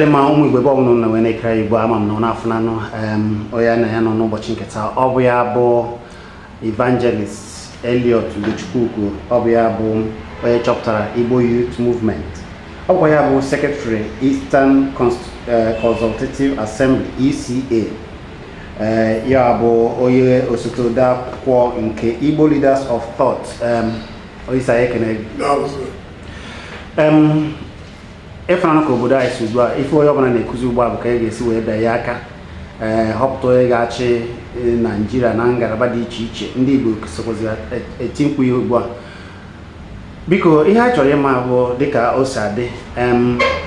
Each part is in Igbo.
Dị mma. Ụmụ Igbo, ebe ọbụla unu wee na-ekiri anyị ugbu a, ama m na ọ na-afụnanụ onye na ya nọ n'ụbọchị nke taa. Ọ bụ ya bụ Evangelist Elliot Ugochukwu. Ọ bụ ya bụ onye chọpụtara Igbo Youth Movement. Ọ bụkwa ya bụ Secretary, Eastern Consultative Assembly, ECA. Ya bụ onye osote odeakwụkwọ nke Igbo Leaders of Thought. Onyeisi anyị, ekene gị. Daalụ sir. Ịfụnanụ ka obodo anyị si ugbu a, ife onye ọbụla na-ekuzi ugbu a bụ ka e ga-esi wee bịa ya aka họpụta onye ga-achị Naijiria na ngalaba dị iche iche. Ndị Igbo sokwazi eti mkpu ihe ugbu a. Biko, ihe a chọrọ ịma bụ, dịka o si adị,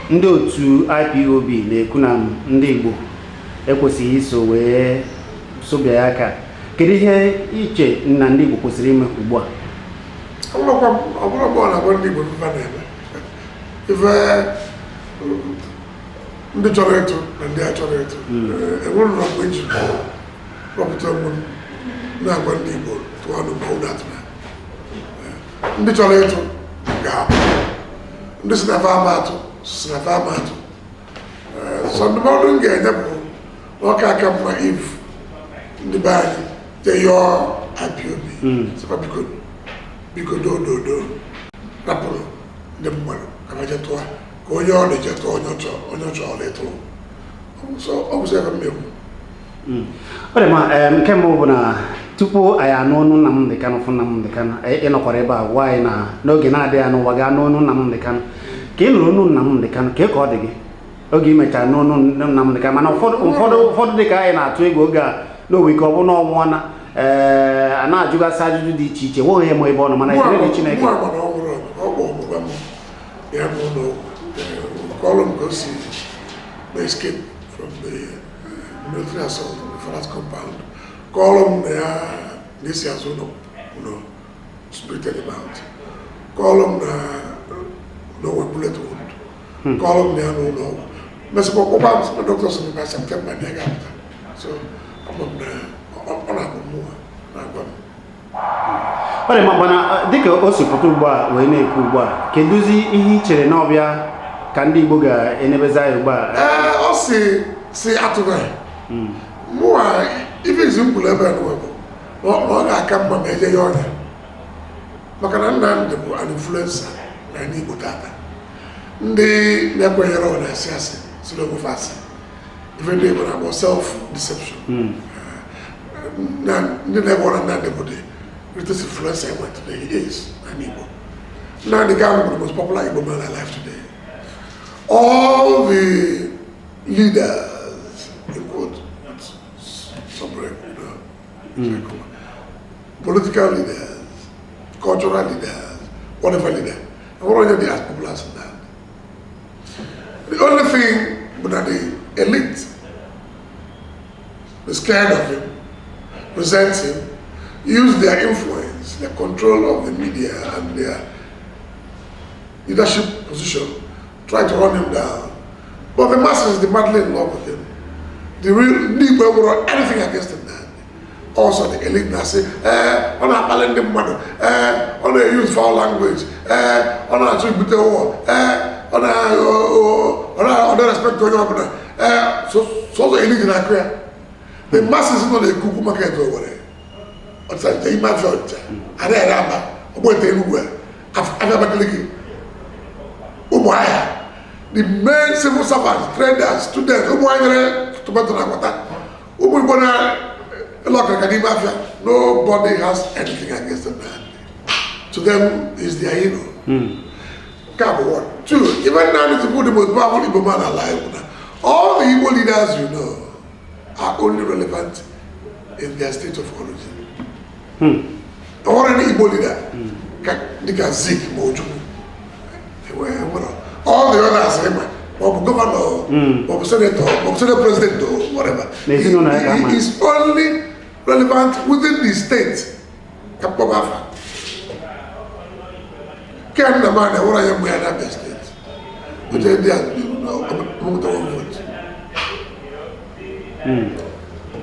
ndị otu IPOB na-ekwu na ndị Igbo ekwesịghị iso wee sobịa ya aka. Kedu ihe iche na ndị Igbo kwesịrị ime ugbu a? Ọ bụrụkwa ọ bụrụ mgbe ọ na-agwa ndị Igbo ife na-eme, ife ndị chọrọ ịtụ na ndị achọrọ ịtụ, enwere na mgbe ji rọpụta onwe m na-agwa ndị Igbo tụọ ọnụ ma unu atụna. Ndị chọrọ ịtụ ga-atụ, ndị si na fa ama atụ si na fa ama atụ. So ndụmọdụ m ga-enye bụ na ọka aka mma if ndị be anyị jee yọọ IPOB, sịkwa biko, biko, doo doo doo, rapụrụ ndị mmadụ ka ha jee tụọ, ka onye ọ na-eje tụọ, onye ọ chọrọ, onye ọ chọrọ ịtụrụ. So ọ bụ sọ ebe m na-ekwu. Ọ dị mma. Nke mbụ bụ na tupu anyị anụ ọnụ Nnamdị Kanụ, fụ Nnamdị Kanụ, ị nọkwara ebe a gwa anyị na n'oge na-adịghị anya ụwa ga-anụ ọnụ Nnamdị Kanụ. Ka ị nụrụ ọnụ Nnamdị Kanụ, ka ọ dị gị oge ị mechara n'ọnụ Nnamdị Kanụ? Mana ụfọdụ dị ka anyị na-atụ egwu oge a n'owe ike ọ bụ na ọnwụọ na a na-ajụgasị ajụjụ dị iche iche, nweghị ihe ma ebe ọ nọ. Mana ekele dị Chineke. Mụ agba na ọ nwụrụ, ọ bụ ọgbụgba m ya n'ụlọ ọgwụ kọọrọ m ka o si na escape from the military assault on the father's compound, kọọrọ m na ya na-esi azụ ụlọ ụlọ spirited him out, kọọrọ m na o nwere bullet wound, kọọrọ m na ya n'ụlọ ọgwụ, mesịkwa ọkpọkwa m sị na dọkịta sị na September na ya ga-apụta. So ama m na ọ na-agba mmụọ na-agwa m. Ọ dị mma. Mana dịka o si pụta ugbu a wee na-ekwu ugbu a, kedụzi ihe ị chere na ọbịa ka ndị Igbo ga-enebezi anyị ugbu a? Ee, ọ si atụghị ya mụwa. Ife izu m kwuru ebe a n'ụwa bụ na ọ ga-aka mma ma eje ya ọnya, maka na Nnamdị bụ an influencer na ndị Igbo tata. Ndị na-ekwenyere ọ na-asị asị si n'ogofe asị, ife ndị Igbo na-akpọ self deception. Na ndị na-ebe ọ na Nnamdị bụ the greatest influencer enwe today, he is na ndị Igbo. Nnamdị Kanu bụ the most popular Igbo man alive today. All the leaders, in quote, some political leaders, cultural leaders, whatever leader, I want to be as popular as that. The only thing but that the elite is scared of him, resent him, use their influence, their control of the media and their leadership position, try to run him down. But the masses, they madly in love with him. The real ndị Igbo nwere anything against him then. Also the elite na-asị, ee, ọ na-akpali ndị mmadụ, ee, ọ na-use foul language, ee, ọ na-achọ ibute ụwa, ee, ọ na-respect onye ọbụla. Ee, sọsọ elite na-akụ ya. The masses nọ na-ekwu okwu maka eto Owerri, ọchịcha ime afịa Ọnịcha, Arịarịa Aba, Ọgbọete, Enugwu, afịa Abakaliki, Ụmụahịa, the main civil servants, traders, students, ụmụ anyị nwere tomato na akwata, ụmụ Igbo na ịlụ ọkara n'ime afịa, nobody has anything against them. To them is their hero. Nke a bụ one. Two, even now to put the most powerful Igbo man alive na all the Igbo leaders you know are only relevant in their state of origin. Ọ nwere Igbo leader ka dịka Zik ma Ojukwu enwere. All the others ịma, ma ọ bụ governor, ma ọ bụ senator, ma ọ bụ senate president or whatever, N'ezinụlọ ya ka ama. He is only relevant within the state. Ka mkpọba afa Ken Nnamani, enwere onye mgbe ya na Abia State oche ndị a mụta one vote.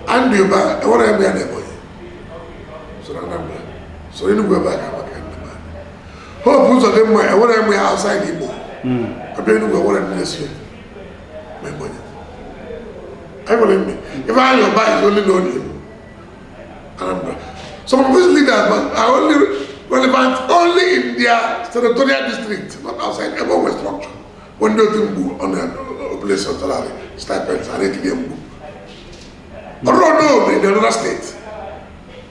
Andy Uba, enwere onye mgbe ya na Ebonyi, so na Anambra, so Enugu ebe a ka ama Ken Nnamani. Hope Uzodimma, enwere mgbe ya outside Igbo. Abịa Enugu, enwere ndị na-esi ya. Ma Ebonyi. Are you following me? Ifeanyi Ubah is only known in Anambra. Some of these leaders are only relevant only in their senatorial district, not outside ebe onwe structure. When ndị oti mgbu ọ na place of salary, stipends, and etinye mgbu. Ọrụ known in another state.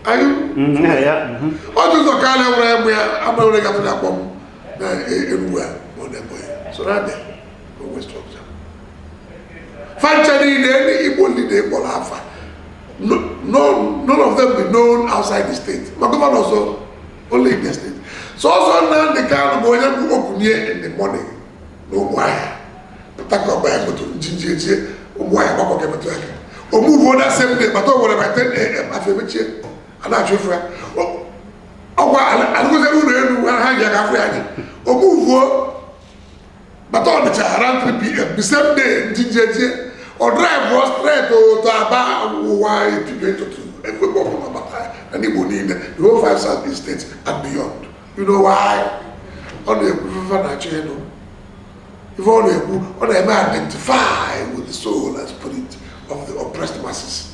Are you? Yeah. Ọ dị ụzọ karịa nwere egbe ya amaghị onye gatụ na-akpọ m na Enugu a ma ọ na Ebonyi. So na dị onwe structure. Fancha niile ndị Igbo niile kpọrọ afa. No, no, none of them be known outside the state. Ma governor also only in the state. So also Nnamdi Kanu bụ onye bụ okunye in the morning na Ụmụahịa. Pụta ka ọba ya moto njinji ejie Ụmụahịa gbakọ ka emetụ aka. O move that same day bata Owerri by 10 a.m. afọ emechie a na-achụ efu ya. Ọkwa alụgozere ụlọ elu ha ji aka afọ ya anya. O move bata Ọnịcha around 3 p.m. the same day, njinji ejie. Ọ drive straight to Aba ụwa etiti ụtụtụ ebe ọbụla bata na n'Igbo niile, the whole five South East states and beyond. You know why? Ọ na-ekwu ife na-achọ ịnụ. Ife ọ na-ekwu, ọ na-eme identify with the soul and spirit of the oppressed masses.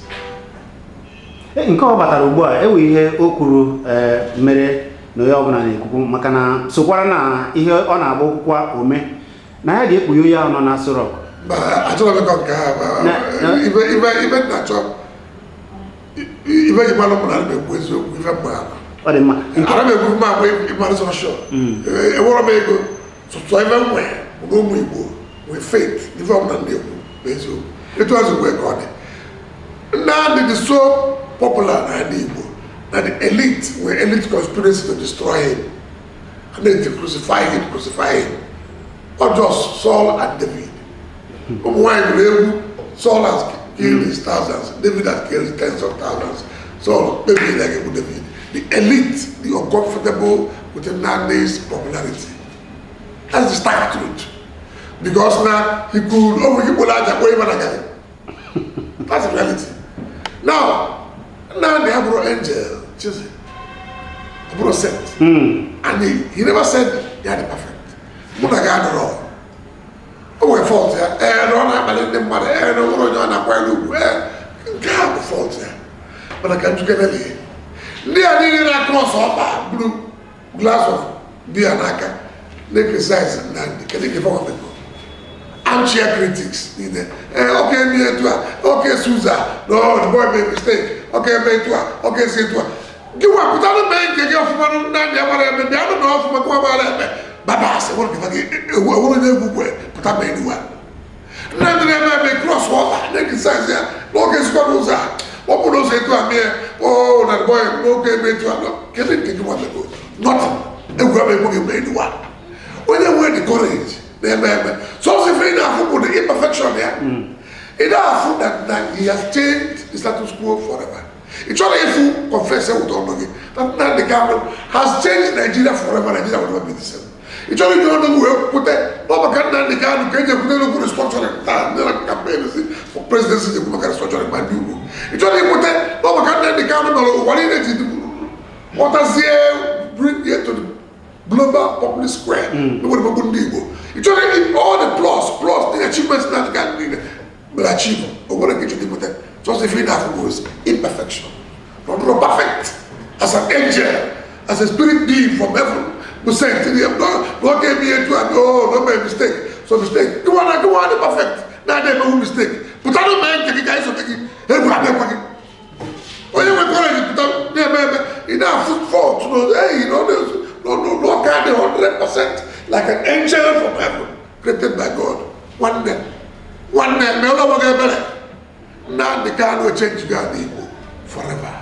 Nke ọ batara ugbu a, ewe ihe o kwuru mere na onye ọbụla na-ekwukwu maka na sokwara na ihe ọ na-agba okwukwa ome na ya ga-ekpughe onye ahụ nọ na Aso Rock. Ma achọrọ m ịkọ nke ha ife m na-achọ, ife ji malụ m na ana m ekwu eziokwu, ife mma ama. Ọ dị mma. Nke Ana m ekwu ife m agba ịmalụ sọ sure. Enwerọ m ego sọsọ ife m nwee bụ na ụmụ Igbo nwee faith ife ọbụla m na-ekwu bụ eziokwu. Etu azụ nwee ka ọ dị. Nnamdi dị so popular na ndị Igbo na the elite nwee elite conspiracy to destroy him and then to crucify him, crucify him. Ọ just Saul and David. Ụmụ nwaanyị gụrụ egwu, "Saul has killed his thousands, David has killed his tens of thousands." Saul kpebiri na ga-egbu David. The elite, the uncomfortable with Nnamdi's popularity. That's the stark truth, because now he could over ikpolo aja kpọọ ịba na gari. That's the reality. Now, Nnamdi abụrụ angel chizi, ọ bụrụ saint, and he never said they are the perfect. Mụ na gị adọrọ o nwere fault ya. Ee, na ọ na-akpali ndị mmadụ, ee, na o nwere onye ọ na-akwanyere ugwu, ee, nke a bụ fault ya. Mana ka njikere ndị a niile na-across ọkpa buru glass of beer n'aka na-criticize Nnamdi, kedu ka ife mego? Armchair critics niile, ee, ọka eme etu a, ọka esi ụzọ a, no, the boy made mistake, ọka eme etu a, ọka esi etu a. Gị wapụtanụ mee nke gị ọfụma. Nnamdi amara eme, bịanụ mee ọfụma gị mara eme baba asị nwere gị ewere onye egwu kwe pụta mee enuwa. Nnamdi na-eme eme cross ọkpa na-criticize ya na ọka esikwa n'ụzọ a, ọ bụ n'ụzọ etu a mee o na the boy n'oge eme etu a. Kedu nke gị nwa mego? Nothing. Egwu ama egwu gị mee enuwa. Onye nwere the courage na-eme eme sọsọ ife ị na-afụ bụ the imperfection ya. Ị na-afụ that na he has changed the status quo forever. Ị chọrọ ịfụ, confess with ọnụ gị that Nnamdi Kanu has changed Nigeria forever. Nigeria will never be the same. Ị chọrọ iji ọnụ gị wee kwute na ọ maka Nnamdi Kanu ka eji ekwute n'okwu restructuring taa. Ndị na campaign si for presidency ji ekwu maka restructuring ma ndị ugwu. Ị chọrọ ikwute na ọ maka Nnamdi Kanu mere ụwa niile ji ghọtazie, bring it to the global public square. Enwere gbogbo ndị Igbo. Ị chọrọ all the plus plus the achievements Nnamdi Kanu niile mere achieve, o nwere nke chọrọ ikwute. Just if ị na-afụ was imperfection, not not perfect as an angel, as a spirit being from heaven bụ sent no no eme etu a, no no make mistake. So mistake gị nwa na gị nwa dị perfect na-adị emewu mistake. Pụtara mee nke gị ka anyị sote gị. Egwu abịakwa gị onye nwe courage pụta na-eme eme ị na-afụ fault no eyi no no no no ka dị 100% like an angel from heaven created by God. Nwanne, nwanne, mee ụlọ nwe gị ebere. Nnamdi Kanu change go ala Igbo forever.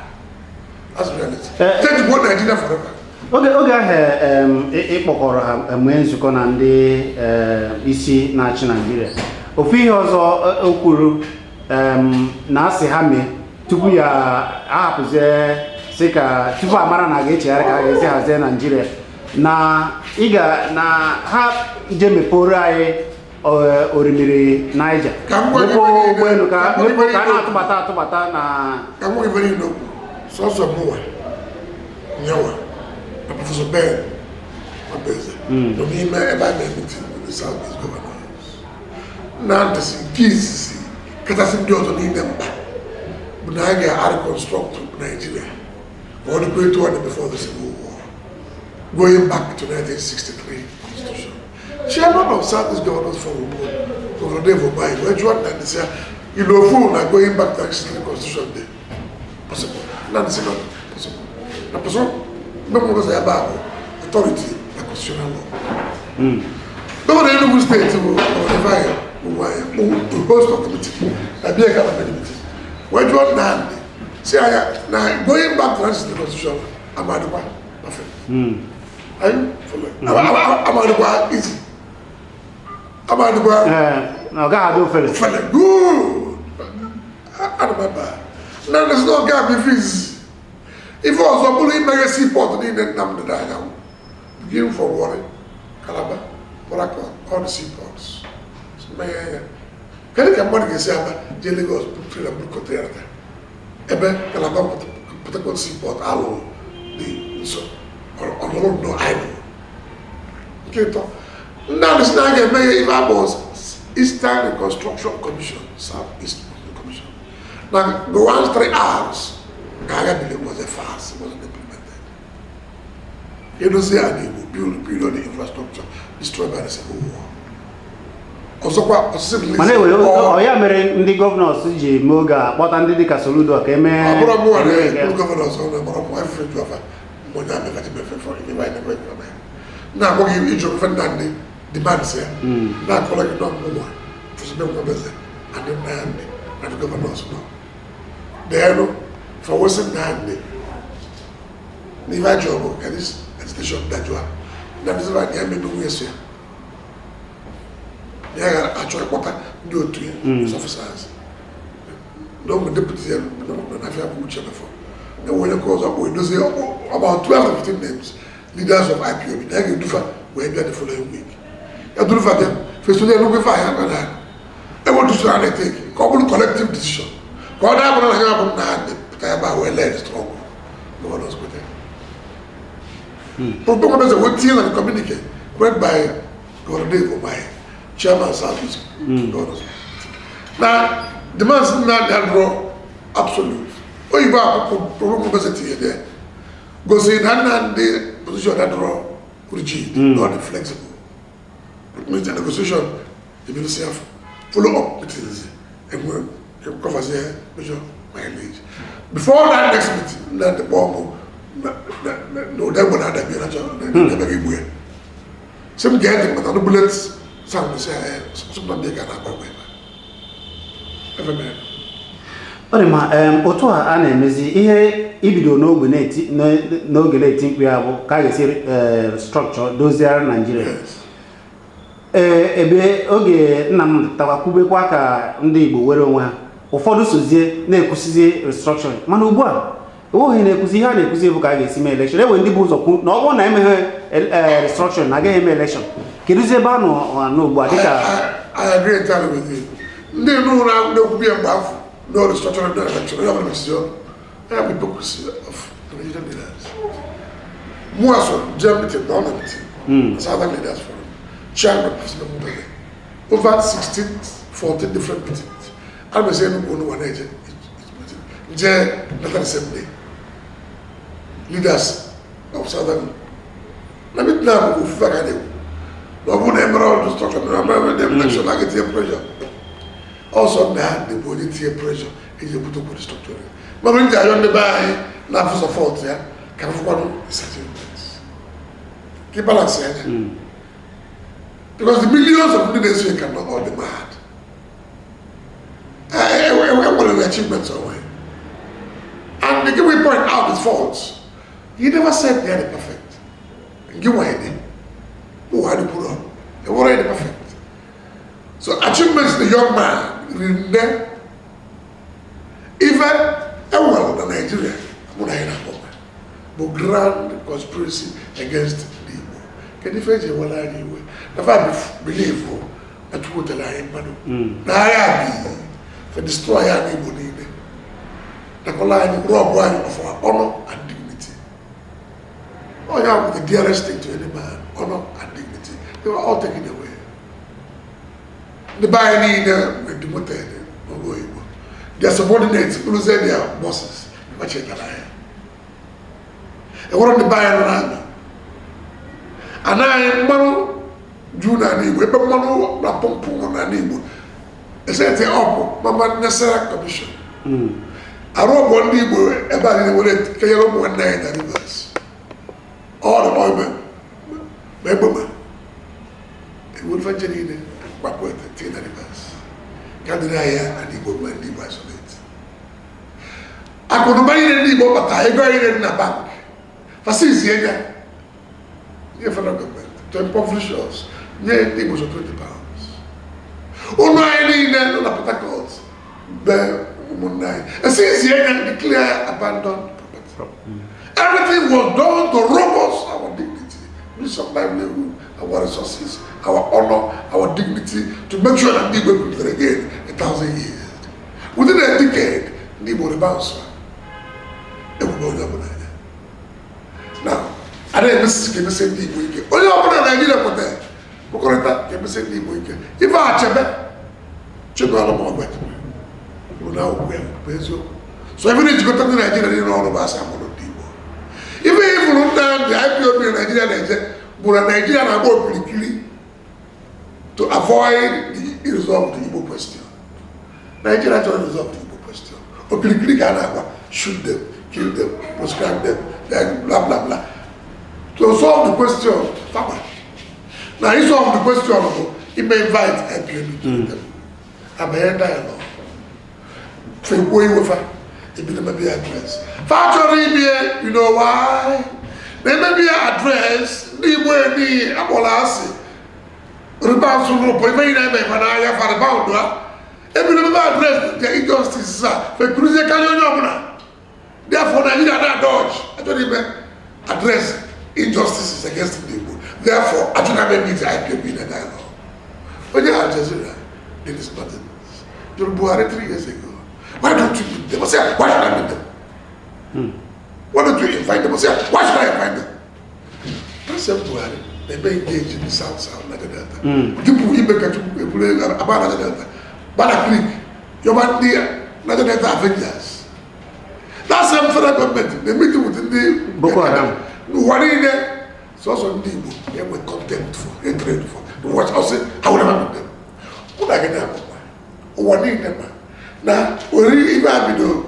That's reality. Change go Nigeria forever. Oge ahụ ịkpọkọrọ ha nwee nzukọ na ndị isi na-achị Naijiria, ofu ihe ọzọ o kwuru na asị ha mee tupu ya ahapụzie, sị ka tupu a mara na a ga-echegharị ka a ga-esi hazie Naijiria, na ị ga na ha je mepere anyị orimiri Niger. Ka m gwa gị mepee ebe niile- ụgbọelu ka ka m gwa gị mepee ka a ebe niile- na-atụbata atụbata na Ka m nwe ebe niile okwu sọsọ mụnwa nyanwa na Professor Ben Nwabeze nọ n'ime ebe a na-emeeting with the South East governors. Nnamdị si nke izizi kachasị ndị ọzọ niile mkpa bụ na a ga-reconstruct Nigeria ka ọ dịkwa etu ọ dị before the Civil War, going back to 1963 Constitution. Chairman of Southeast Governors Forum bụ Governor Dave Umahi wee jụọ Nnamdị sị ya, ilofu na going back to 1963 Constitution dị possible? Nnamdị sị not possible, na possible mgbe m nwere ebe a bụ authority na constitutional law. Gọvanọ Enugu Steeti bụ Gọvanọ Ifeanyi Ugwuanyi bụ the host of the meeting na bia ka na meeting, wee jụọ Nnamdị si anya na going back to the constitution amadịkwa perfect. Are you following? Amadịkwa easy, amadịkwa Ee, na ọ gaghị adị ofere. Ofele, good. Ana m ebe a. Nnamdị sị na ọ ga-abịa ife izizi, ife ọzọ bụrụ imeghe seaport niile Nnamdị n'anyanwụ, begin from Warri, Calabar, Port Harcourt, all the seaports, meghe ya. Kedu ka mmadụ ga-esi aba jee Lagos bu trailer, buru container taa, ebe Calabar, Port Harcourt seaport alụ dị nso, ọnọrọ nnọọ idle? Nke ịtọ, Nnamdị sị na a ga-emeghe ife akpọ Eastern Reconstruction Commission, South East Commission, na Gowon's three R's ka agha bili was a farce, it wasn't implemented. Edozie ala Igbo, build the infrastructure destroyed by the Civil War. Ọzọkwa, ọsịsị Mana enwere ọ ya mere ndị governors ji eme oge a kpọta ndị dịka Soludo ka emee Ọ bụrụ mụnwa emee nke- na-ekwu governor ọzọ na gbara mụ efe ju afa onye amefaji mefe fọ ife anyị na-ekwe ekwe na-agwa gị iji ofe Nnamdị demands ya na-akọrọ gị nọ mụnwa fụsịbe nwabeze and Nnamdị na the governors nọ deenụ fọwụsị Nnamdị na ife ajọ bụ ka this agitation dajụa. Nnamdị sịba na ya mebe nwunye so ya na ya ga-achọ ịkpọta ndị otu ya, his officers, na ụmụ deputy ya nọ n'afịa bụ Uche Mefọ na onye nke ọzọ kpọ edozie about 12 to 15 names, leaders of IPOB, na ya ga-edufa wee bịa the following week. Ya durufa bịa fesoli enugwu ife ahịa na na enwe decision a na-etake ka ọ bụrụ collective decision, ka ọ na-abụrụ na ya bụ Nnamdị pụta ebe a wee led struggle. Governors kwete. Protocol wee tinye na the communique read by Governor Dave Umahi, chairman South East Governors, na demands Nnamdị adịrọ absolute. Oyibo akwụkwọ protocol tinye there gosi na Nnamdị position adịrọ rigid, not flexible. It means the negotiation ebidosi afọ follow up meetings enwe covers major mileage. Before that next meeting, Nnamdị kpọọ mụ na ụda egbe na-adabie na na ebe igbu ya, sị m gee ntị maka na bullet sound, sị ya sị m na ndị ga na-agba egbe ebe ebe mere. Ọ dị mma. Otu a a na-emezi ihe ibido n'ogbe na-eti n'oge na-eti mkpu ya bụ ka a ga-esi structure doziara Naijiria. Ee, ebe oge Nnamdị tawa kwubekwa ka ndị Igbo were onwe ha, ụfọdụ sozie na-ekwusizi restructuring, mana ugbu a enweghị na-ekwuzi. Ihe a na-ekwuzi bụ ka a ga-esi mee election. Enwe ndị bụ ụzọ kwu na ọ bụrụ na emeghe restructuring na agaghị eme election. Kedụzi ebe a nọ anọ ugbu a dịka I agree entirely with you. Ndị nụ na-ekwubi ya mgbe afọ no restructuring, no election, onye ọbụla mechizi ọnụ ya bụ hypocrisy of the Nigerian leaders. Mụ aso jee meeting na ọ na meeting Southern Leaders Forum, chairman President Mubele, over 16 14 different meetings. Ana m esi Enugu unu na-eje each meeting, jee nata the same day. Leaders of Southern na meeting ahụ bụ ofufe ka a na-ekwu na ọ bụrụ na emere ọdụ structure na emere election, a ga-etinye pressure ọsọ. Na ndị bụ onye tinye pressure eji ebute okwu restructuring, mana ndị ayọ ndị be anyị na-afụ support ya ka afụkwanụ his achievements ka ị balance anya, because the millions of ndị na-eso ya cannot all be mad. Enwere achievements onwe, and the we point out his faults. He never said they are the perfect. Gị nwa dị ụwa dị kwuru enwere the perfect. So achievements the young man rinne ife enwere na Nigeria mụ na anyị na-akpọ bụ grand conspiracy against the Igbo. Kedu ife eji ewere anyị iwe na fa believe na Chukwu tere anyị mmadụ na agha bi fe destroy anyị Igbo niile, nakọla anyị, rob anyị of our honor and dignity. Onye bụ the dearest thing to any man, honor and dignity, they were all taken away. Ndị be anyị niile were demoted n'ọrụ oyibo, their subordinates bụrụzie their bosses. Machitara ya, enwere ndị be anyị nọ n'army anaghị mmanụ juu n'ala Igbo, ebe mmanụ na pọmpụ nọ n'ala Igbo. Eseti ọpụ Mamman Nasara Commission arụ ọbụ ndị Igbo ebe a niile were kenyere ụmụ nwanne anyị na Rivers. All the oil ma egbe ma ewere ife nche niile gbapụ ete tinye na Rivers ka dịrị anyị ya ala Igbo ma ndị Igbo isolate. Akụnụba niile ndị Igbo kpata, ego anyị niile dị na bank, fasisi enya nye federal government to impoverish us, nye ndị Igbo so £20. Ụlọ anyị niile nọ na Port Harcourt be ụmụnne anyị, esizi enya, declare abandoned property. Everything was done to rob us our dignity, means of livelihood, our resources, our honor, our dignity, to make sure that ndị Igbo ebilitere again 1,000 years. Within a decade, ndị Igbo rebounce. Ebube onye ọbụla anya na a na-emesi ka emesi ndị Igbo ike. Onye ọbụla Naijiria kwetara kwekọrịta ka emesi ndị Igbo ike. Ife Achebe chebe ọrụ ma ọ bụ echebe bụ na okwu ya bụ eziokwu. So ebe na-ejikọta ndị Naijiria niile ọrụ bụ asị amụrụ ndị Igbo. Ife ifuru Nnamdị IPOB na Naijiria na-eje bụ na Naijiria na-agba okirikiri to avoid the resolve the Igbo question. Nigeria chọrọ resolve the Igbo question. Okirikiri ka a na-agba: shoot them, kill them, proscribe them, then blah blah blah. To solve the question fama na i solve the question bụ ime invite IPOB to them, abanye dialogue, fekwuo iwe fa, ebido mebi address. Fa chọrọ imie. You know why? Na emebi ya address, ndị Igbo eni akpọrọ asị rebound n'ụpụ ife yi na-eme ife n'ahịa fa rebound ha. Ebido mebe address the injustice a, fekuruzie karịa onye ọbụla. Therefore, Nigeria na dodge achọrọ ime address injustices against ndị Igbo. Therefore, achọrọ ime meet IPOB na dialogue. Onye Al Jazeera, Dennis Martins, jụrụ Buhari 3 years ago, "Why don't you meet them?" I say, "Why should I meet them? Why don't you invite them?" I say, "Why should I invite them?" President Buhari na-eme engage in the South South Niger Delta tupu ime ka Chukwu eburu aba Niger Delta Bana Creek yọba ndị Niger Delta Avengers. That same federal government na-meet with ndị Boko Haram. N'ụwa niile, sọsọ ndị Igbo enwe contempt for, hatred for n'ụwa. Ọsị ha were meet them. Mụ na gị na-agbakwa ụwa niile ma na oriri ife a bido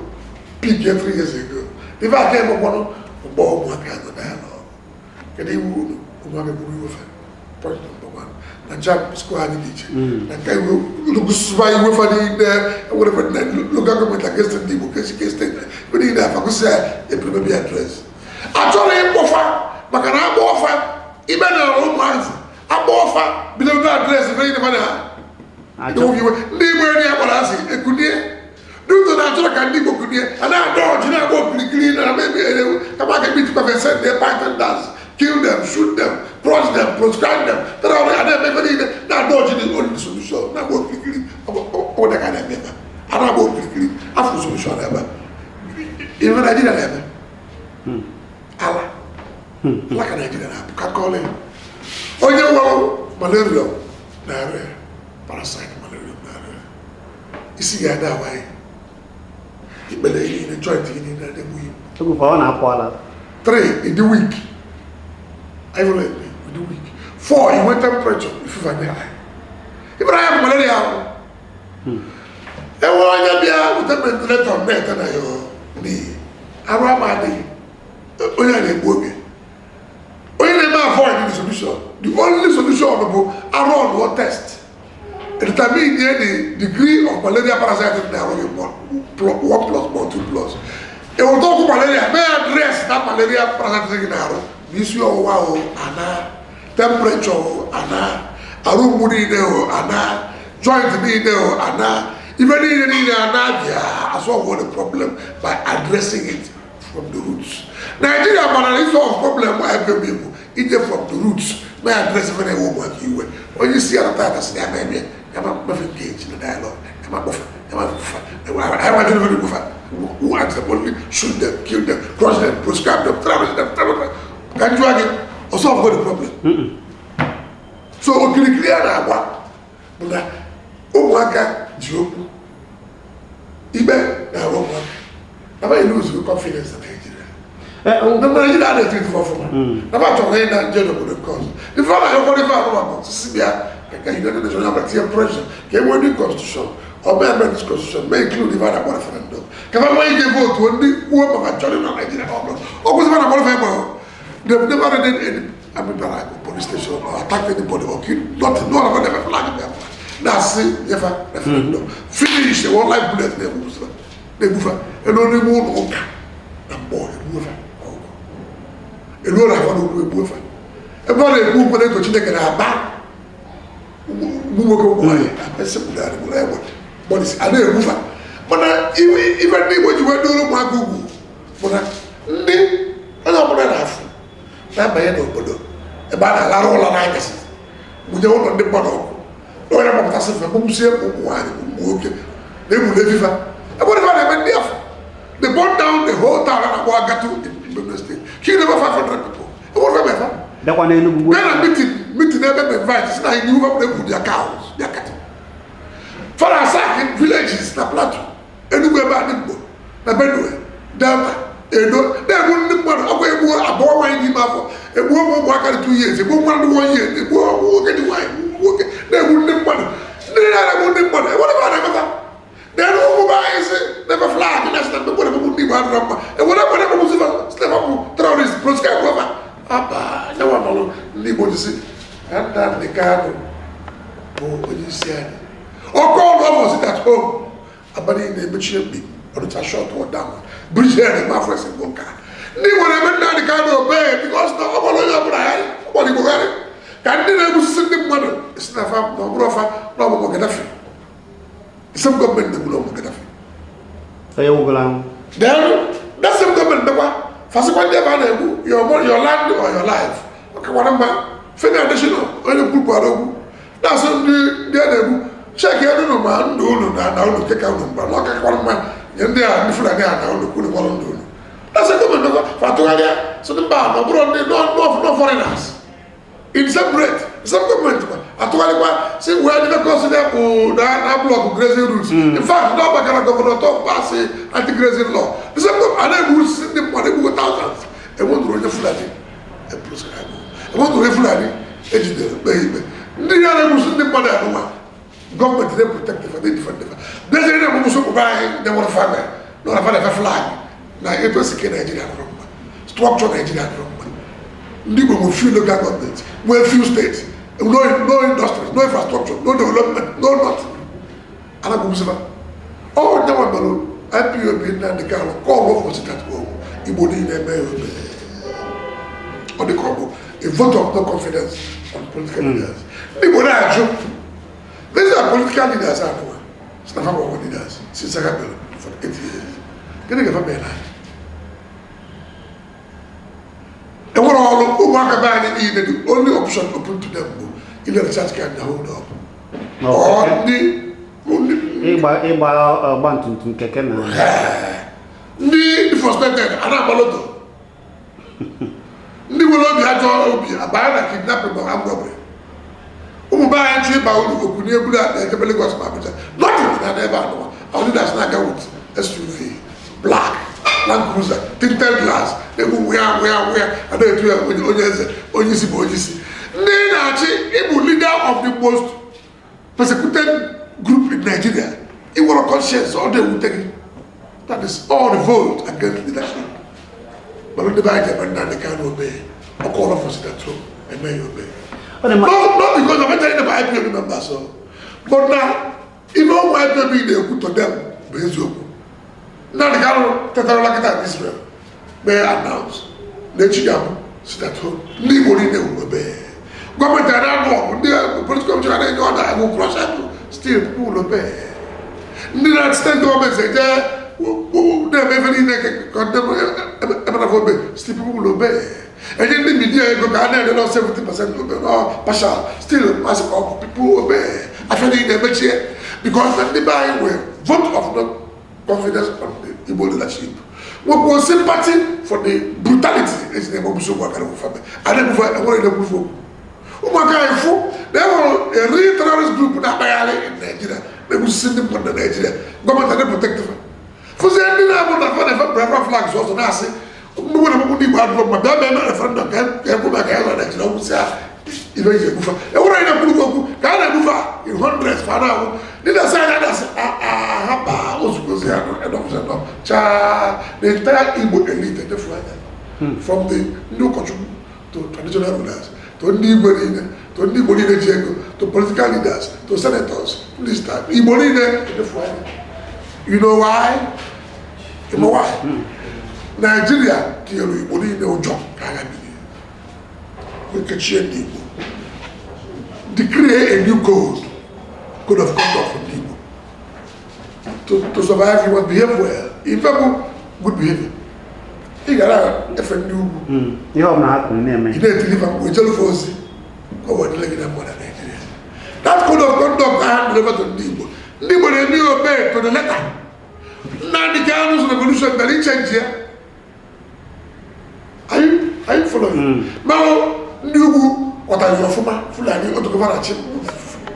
peak 3 years ago. Ife aka emekwanụ mgbe ụmụaka nọ dialogue. Kedu iwu unu ụmụaka gburu iwefe? Point number one, na JAMB score anyị dị iche na nke lụgụsụba iwefe niile enwere ife na local government against ndị Igbo kesi ke steeti ebe niile afagụsị ya ebidomebi address. Achọrọ ịkpọfa maka na agba ọfa ibe na ụmụazị agba ọfa bido ebe address ife niile na Achọ. iwe ndị Igbo enyi ya kpọrọ asị ekunie n'ụzọ na-achọrọ ka ndị Igbo kunie a na-adọ ọjị na-agba okirikiri na maybe kama aka ebi tikwa send their python dance, kill them, shoot them, crush them, proscribe them, tara ọrụ a na-eme ebe niile na-adọ ọjị. The only solution na-agba okirikiri ọ dị ka na-eme ebe a na-agba okirikiri afọ solution ebe ife Naijiria na-eme ala ala ka Naijiria na-apụ ka kọọlụ ya. Onye nwere malaria na-arịa parasite malaria na-arịa isi ga-ada awaghị, ikpere niile, joint gị niile na-egbu igbu. Oge ụfọdụ ọ na-apụ ala. Three, ịdị weak. Isolate, ịdị weak. Four, inwe temperature, fever dị high. Ibere anya bụ malaria ahụ enwere onye bịa wute ventilator na-ete na ya n'ihi arụ ama adịghị onye a na-egbu oge. Onye na-eme avoid the solution. The only solution bụ arụ ọnụọ test, determine the degree of malaria parasite dị na-arụ gị, one plus one, two plus eweta ọgwụ malaria mee address na malaria parasite gị na-arụ ma isi ọwụwa o ana, temperature o ana, arụ mgbu niile o ana, joint niile o ana, ife niile niile ana bịa solve the problem by addressing it from the roots. Nigeria mana na solve problem IPOB bụ ije from the roots may address ife na-ewe ụmụaka iwe. Onye isi ya tata sị ya ma ya ma mmefe engage na dialogue, ya ma kpọfa, ya ma fufa ya ma jụrụ ife fufa who ask them only shoot them, kill them, crush them, proscribe them, travel them, travel them. Ka njụa gị, ọ solve the problem? So okirikiri a na-agba bụ na Ụmụaka ji okwu ikpe na-arụ ụmụaka na ba lose confidence na Nigeria. Na Nigeria na-etu ife ọfụma na ba chọrọ ịna nje n'obodo nke ọzọ. Ife ọ na-ayọkwara ife ahụ bụ sisi bịa ka United Nations ọbụla tinye pressure ka e nwee new constitution or may amend this constitution, may include ife a na-akpọ referendum, ka fa nwee ike vote ndị kwuo maka chọrọ ịnọ Nigeria. Ọ bụla ọ kwụsị ife a na-akpọ referendum. They've never raided any army barrack or police station or attacked anybody or killed nothing. No one ever flag Biafra. Na-asị nyefa referendum, finish the one life bullet na-egbufa na-egbufa elu n'ime ụlọ ụka na mgbọ egbufa ọgụ elu ụlọ afọ n'ugwu egbufa ebe ọ na-egbu ukwu na-eto Chineke na-aba ụmụ nwoke, ụmụ nwaanyị esepụrụ gburu egbe gbọdịsị a na-egbufa. Mana ife ndị Igbo ji wee doro ụmụaka ugwu bụ na ndị onye ọbụla na-afụ na-abanye n'obodo ebe a na-alarụ ụlọ n'anyasị, mụnye ụlọ ndị mmadụ ọkụ, na onye gbapụtasị fe gbugbusie ụmụ nwaanyị, ụmụ nwoke na-egburu efifa ebe ọ na-eme ndị afọ. They burn down the whole town a na-akpọ Agatu in Benue State, killed over 500 people. Ebe ọ na-eme Bịakwa n'Enugu. Bịa na meeting ebe m invite si na anyị n'ihu egwu their cows, their cattle. Fara attack villages na Plateau, Enugu, ebe a dị Igbo na Benue, Delta, Edo, na-egbu ndị mmadụ. Ọkwa egbuo abụọ nwaanyị n'ime afọ, egbuo ụmụ ụmụaka dị 2 years, egbuo nwa dị 1 year, egbuo ụmụ nwoke dị nwaanyị, ụmụ nwoke na-egbu ndị mmadụ, ndị na-egbu ndị mmadụ. Ebe ọ na-emeta na-enu ụmụ be anyị si na-efe flag na sị na mgbe gburu ndị Igbo adịrọ mma, ewere ewere egbegbu si na bụ terrorist proscribe aba aba nyawa nọrọ. Ndị Igbo ji si na Nnamdi Kanu bụ onye isi anyị. Ọkụ ọrụ ọfọ sit at home abalị na-emechi mkpi Ọnịcha shut down bridge here na afọ esi bụ nka ndị Igbo na-eme Nnamdi Kanu obey because na ọ gbara onye ọbụla ya ọgbara Igbo gharị ka ndị na-egbusisi ndị mmadụ si na fa na ọ bụrụ ọfa na ọmụmụ Gaddafi. The same gọọmenti na-egburu ọmụmụ Gaddafi. Onye wugoro anwụ. Then that same gọọmenti dịkwa fasikwa ndị ebe a na-egbu your money, your land or your life. Ọ kakwara mma Femi Adesina, onye kwuru Buhari okwu na-asị ndị a na-egbu check elu ma ndụ unu na unu nke ka unu mgba na ọ kakwara mma nye ndị a ndị Fulani a na unu kwuru gbọrọ ndụ unu. That same gọọmenti dịkwa fa tụgharịa so ndị mba na ọ bụrụ ndị no foreigners in the same rate. The same government kwa atụgharịkwa si wee ndị consider bụ na block grazing routes. In fact, na ọgbakara governor top pass anti grazing law. The same government a na-egbu osisi ndị mmadụ, egbugo thousands. Enwetụrụ onye Fulani e proscribe, enwetụrụ onye Fulani ejidere kpee ikpe. Ndị ya na-egbusi ndị mmadụ anụnwa, gọọmenti na-protect fa, na-defend fa. Dezere na-egbugbusi ụmụ anyị na-enwere family na ọra fa flag na etu esi ke Naijiria nọrọ mma, structure Naijiria nọrọ mma. Ndị Igbo nwere few local governments, nwee few states, no industries, no infrastructure, no development, no nothing. Anagbugbusifa ọ nyanwa mere IPOB Nnamdi Kanu call for sit at home. Igbo niile eme ya obe ọ dị ka ọ bụ a vote of no confidence on political leaders. Ndị Igbo na-ajụ, these are political leaders anụwa si na fa bụ leaders since agha bịara for 8 years. Gịnị ga-efe mere na anyị enwere ọrụ ụmụaka be anyị niile? The only option open to them bụ ile recharge card na hold up or ndị Ịgba ọgba tum tum, keke na ndị frustrated a na-agba lotto, ndị nwere obi ajọ obi abanye na kidnapping ma armed robbery. Ụmụ be anyị chọ ịba uru okwu n'eburu akpa ejebe Lagos ma Abuja, nothing na ebe anụwa. Our leaders na-aga with SUV, black Land Cruiser, tinted glass, na-egbu nwụya nwụya nwụya a na-etu ya onye eze, onye isi bụ onye isi. Ndị na-achị ịbụ leader of the most persecuted group in Nigeria, ị nwere conscience? Ọ na-ewute gị. That is all revolt against leadership. Mana ndị be anyị ga-eme Nnamdi Kanu obey, ọkụ ọrụ for sit at home, eme ya obey. Ọ dị mma. Not because of entering the IPOB members, so, but na ife ụmụ IPOB na-ekwu to them bụ eziokwu. Nnamdi Kanu tetarala kịta na Israel mee announce na echi ga-abụ sit at home. Ndị Igbo niile wuru obey. Gọọmenti a na-anụ ọgụ, ndị political commission a na-enye ọda agụ cross apple, still people will obey. Ndị na steeti gọọmenti eje na-eme ife niile ka ndị emena obey, still people will obey. Enye ndị media ego ka a na-ede nọ 70% obey, no partial, still masị ka ọ bụ people obey. Afịa niile emechie because na ndị be anyị nwere vote of no confidence on the Igbo leadership, nwekwuo sympathy for the brutality esi na-emegbusi ụmụaka na ofufe a na-ebufe enwere na-ebufe okwu ụmụaka anyị fụ. Na e nwere a real terrorist group na-akpagharị in Nigeria, na-egbusisi ndị mmadụ na Nigeria. Gọọmenti adị protect fa. Fụzie ndị na-abụ na fa na-efe Biafra flag ọzọ, na-asị mgbegbe na mgbegbu ndị Igbo adụrọ mma, bịa mee referendum ka ekwu maka ya na Nigeria. Gwụsịa ibe eji egbufa, enwere anyị na-ekwuru okwu ka a na-egbufa in hundreds, fa na-anwụ. Ndị na-asị anyị na-asị hapa ozugbo ya edọfụsị chaa. The entire Igbo elite edefu anya, from the ndị ụkọchukwu to traditional rulers to ndị igwe niile to ndị Igbo niile ji ego to political leaders to senators, ministers, Igbo niile edefu anya. You know why? You know why? Nigeria tinyere Igbo niile ụjọ ka agha bilie, wee kechie ndị Igbo, decree a new code of conduct for ndị Igbo. To survive, you must behave well. Ife bụ good behavior, ị gara efe ndị ugwu. Ihe ọbụla ha kwuru na-eme. Ị na-etili fa mgbe ijelufe ozi ka ọ wee dịrị gị na mma na Nigeria. That code of conduct I hand over to ndị Igbo, ndị Igbo na-eme ya obey to the letter. Nnamdi Kanu's revolution bịara ichange ya. Are you following? Mana ndị ugwu ghọtara ya ọfụma. Fulani otu gọvanọ chi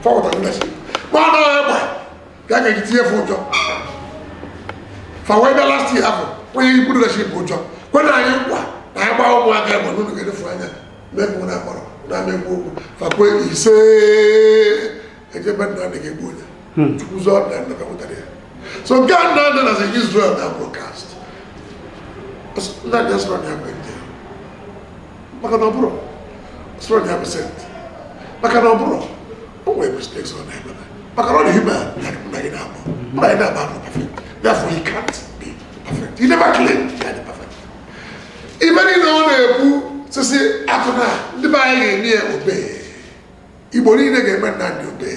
fa ghọtara leadership, ma ọ nọghị egbe ka a ga-eji tinye fa ụjọ. Fa wee bịa last year afọ onye ikwu leadership ụjọ kwena anyị nkwa na anyị gbaa ụmụaka egbe n'ụlọ ga-edefu anya mee ka ụnụ akpọrọ na-ama ekwu okwu. Fa kwe ise ejebe Nnamdị ga-egbu onye Chukwu zọọ Nnamdị ka nwetara ya. So nke a Nnamdị na Israel na broadcast, Nnamdị asọrọ na ya bụ nje, maka na ọ bụrụ sọrọ na ya bụ saint, maka na ọ bụrụ o nwere mistakes ọ na-eme, maka na ọ dị human like mụ na gị na-abụ. Mụ na gị na-abụ abụ perfect, therefore he can't be perfect. He never claimed he had perfect. Ibe niile ọ na-ekwu sisi atụ na ndị be anyị ga-eme ya obe, Igbo niile ga-eme Nnamdị obe.